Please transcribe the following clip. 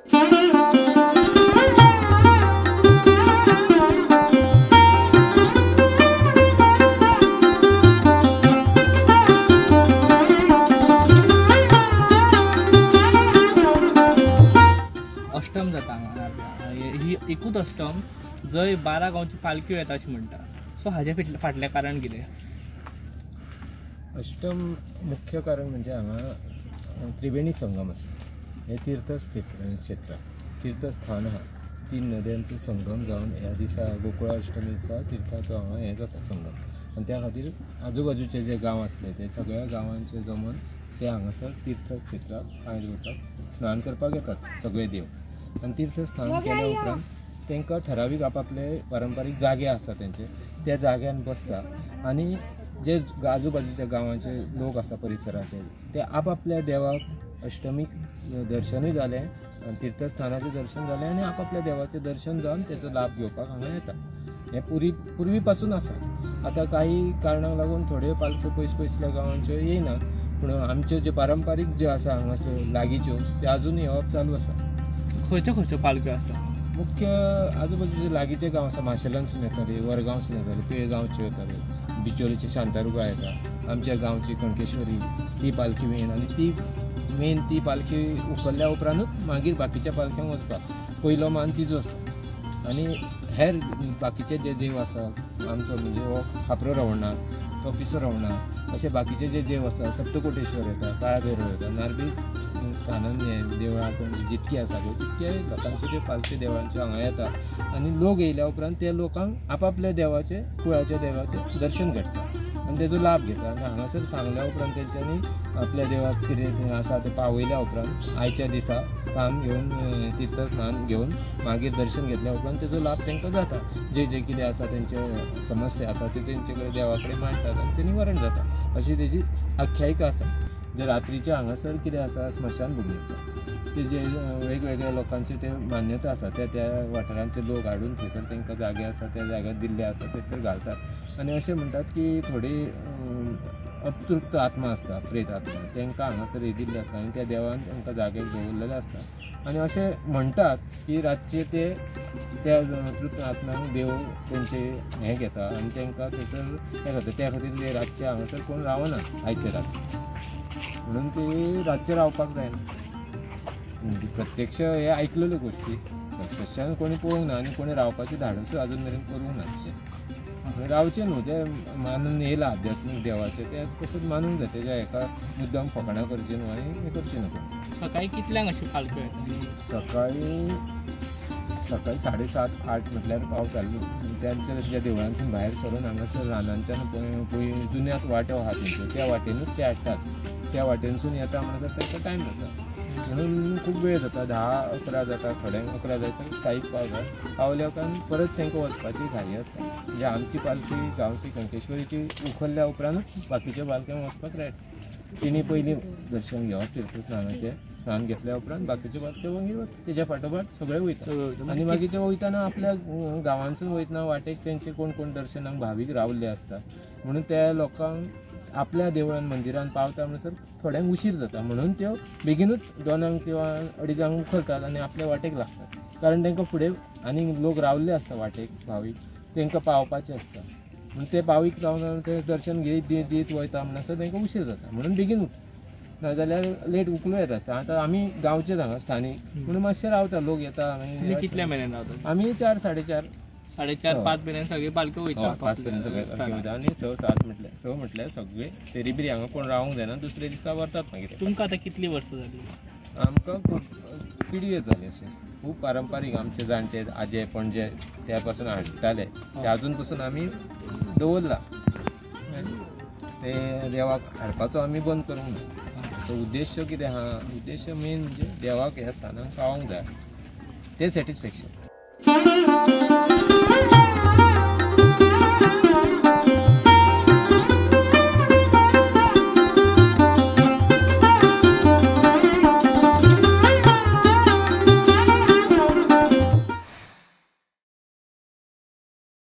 अष्टम जाता ही एकूच अष्टम जंय 12 गांवची पालख्यो येता अशें म्हणटा. सो हाजे फाटलें कारण कितें? अष्टम मुख्य कारण म्हणजे हांगा त्रिवेणी संगम आसा. हें तीर्थक्षेत्र तीर्थस्थान आहा. 3 नद्यांचो संगम जावन ह्या दिसा गोकुळा अष्टमी दिसा तीर्थाचो हांगा हें जाता संगम. आनी त्या खातीर आजूबाजूचे जे गांव आसले ते सगळ्या गांवांचे जमून ते हांगासर तीर्थक्षेत्राक पांय दवरपाक स्नान करपाक येतात सगळे देव. आनी तीर्थस्नान केल्या उपरांत तांकां ठरावीक आपापले पारंपारीक जागे आसा तेंचे, त्या जाग्यान बसता आनी जे आजूबाजूच्या गांवांचे लोक आसा परिसराचे ते आपापल्या देवाक अष्टमीक दर्शनूय जालें, तीर्थस्थानाचें दर्शन जालें आनी आपापल्या देवाचें दर्शन जावन तेचो लाभ घेवपाक हांगा येता. हें पुर्वी पासून आसा. आतां काही कारणांक लागून थोड्यो पालख्यो पयस पयसल्या गांवांच्यो येयना, पूण आमच्यो ज्यो पारंपारीक ज्यो आसा हांगासर लागींच्यो त्यो आजून येवप चालू आसा. खंयच्यो खंयच्यो पालख्यो आसता? मुख्य आजूबाजूचे लागींचे गांव आसा, माशेलांतसून येताले, वरगांवसून येताले, पिळगांवचे येताले, बिचोलीचे शांतारुगा येता, आमच्या गांवची कणकेश्वरी ती पालखी मेन. आनी ती मेन ती पालखी उखल्ल्या उपरांतूच मागीर बाकीच्या पालख्यांक वचपाक पयलो मान तिजो आसा. आनी हेर बाकीचे जे देव आसा आमचो म्हणजे हो खापरो रवळनाथ, तो पिसो रवळनाथ, अशे बाकीचे जे देव आसा, सप्तकोटेश्वर येता, काळभैरव येता, नारबी स्थानान हे देवळां जितकी आसा पळय तितके लोकांच्यो त्यो पालखी देवळांच्यो हांगा येता. आनी लोक येयल्या उपरांत त्या लोकांक आपापल्या देवाचें कुळाच्या देवाचें दर्शन घडटा आनी तेजो लाभ घेता. आनी हांगासर सांगल्या उपरांत तेंच्यांनी आपल्या देवाक कितें आसा तें पावयल्या उपरांत आयच्या दिसा स्नान घेवन तीर्थस्नान घेवन मागीर दर्शन घेतल्या उपरांत तेजो लाभ तांकां जाता. जे जे कितें आसा तेंचे समस्या आसा त्यो तेंचे कडेन देवा कडेन मांडटात आनी तें निवारण जाता अशी तेजी आख्यायिका आसा. जे रात्रीचे हांगासर कितें आसा स्मशानभुमी आसा, ते जे वेगवेगळ्या लोकांचे ते मान्यता आसा त्या त्या वाठारांचे लोक हाडून थंयसर तांकां जागे आसा त्या जाग्यार दिल्ले आसा थंयसर घालतात. आनी अशें म्हणटात की थोडी अतृप्त आत्मा आसता, प्रेत आत्मा, तांकां हांगासर हे दिल्ले आसता आनी त्या देवान तांकां जाग्याक दवरलेले आसता. आनी अशें म्हणटात की रातचे ते त्या तृप्त आत्म्यांक देव तेंचे हें घेता आनी तांकां थंयसर हें करता. त्या खातीर ते रातचे हांगासर कोण रावना आयचे रात, म्हणून ते रातचे रावपाक जायना. प्रत्यक्ष हे आयकलेल्यो गोश्टी प्रत्यक्षान कोणी पळोवंक ना आनी कोणी रावपाचें धाडसूय आजून मेरेन करूंक ना. तशें रावचें न्हू, जें मानून येयलां आध्यात्मीक देवाचें तें तशेंच मानूंक जाय, तेज्या हेका मुद्दाम फकाणां करचीं न्हू आनी हें करचें न्हू. सकाळीं कितल्यांक अशी पालख्यो येता? सकाळीं सकाळीं 7:30-8 म्हटल्यार पावताली. त्यांच्या त्या देवळांतसून भायर सरून हांगासर रानांच्यान पळय जुन्यात वांटो आहा तेंच्यो त्या वाटेनूच ते हाडटात. त्या वाटेनसून येता म्हणसर तांकां टायम जाता, म्हणून खूब वेळ जाता, 10-11 जाता, थोड्यांक 11 जायसर स्थायीक पावता. पावल्या उपरांत परत तांकां वचपाची घाई आसता. म्हणजे आमची पालखी गांवची कणकेश्वरीची उखल्ल्या उपरांतूच बाकीच्या पालख्यांक वचपाक रायट. तिणी पयलीं दर्शन घेवप तीर्थस्नानाचें, स्नान घेतल्या उपरांत बाकीच्यो पालख्यो मागीर तेज्या फाटोफाट सगळे वयता. आनी बाकीचे वयतना आपल्या गांवांतसून वयतना वाटेक तेंचे कोण कोण दर्शनाक भावीक रावल्ले आसता, म्हणून त्या लोकांक आपल्या देवळान मंदिरान पावता म्हणसर थोड्यांक उशीर जाता, म्हणून त्यो बेगीनूच 2 किंवा 2:30 उखलतात आनी आपल्या वाटेक लागतात. कारण तांकां फुडें आनी लोक रावल्ले आसता वाटेक भावीक, तांकां पावपाचें आसता, म्हणून ते भावीक रावन ते दर्शन घेत दीत दीत वयता म्हणसर तांकां उशीर जाता, म्हणून बेगीन उठता, नाजाल्यार लेट उखलूं येता आसता. आतां आमी गांवचेच हांगा स्थानीक म्हणून मातशें रावता, लोक येता. कितल्या मेरेन रावता? आमी 4, 4:30, 4:30, 5 मेरेन सगळी पालख्यो वयता. 5 मेरेन सगळे पालख्यो वयता आनी 6, 7 म्हटल्यार 6 म्हटल्यार सगळे तरी बी हांगा कोण रावंक जायना, दुसरे दिसा व्हरतात मागीर. तुमकां आतां कितलीं वर्सां जालीं? आमकां खूब पिळग्यो जाली, अशें खूब पारंपारीक आमचे जाणटे आजे पणजे त्या पासून हाडटाले ते आजून पसून आमी दवरला. ते देवाक हाडपाचो आमी बंद करूंक ना. तो उद्देश कितें आहा, उद्देश मेन म्हणजे देवाक ह्या स्थानाक पावोंक जाय, तें सॅटिस्फॅक्शन.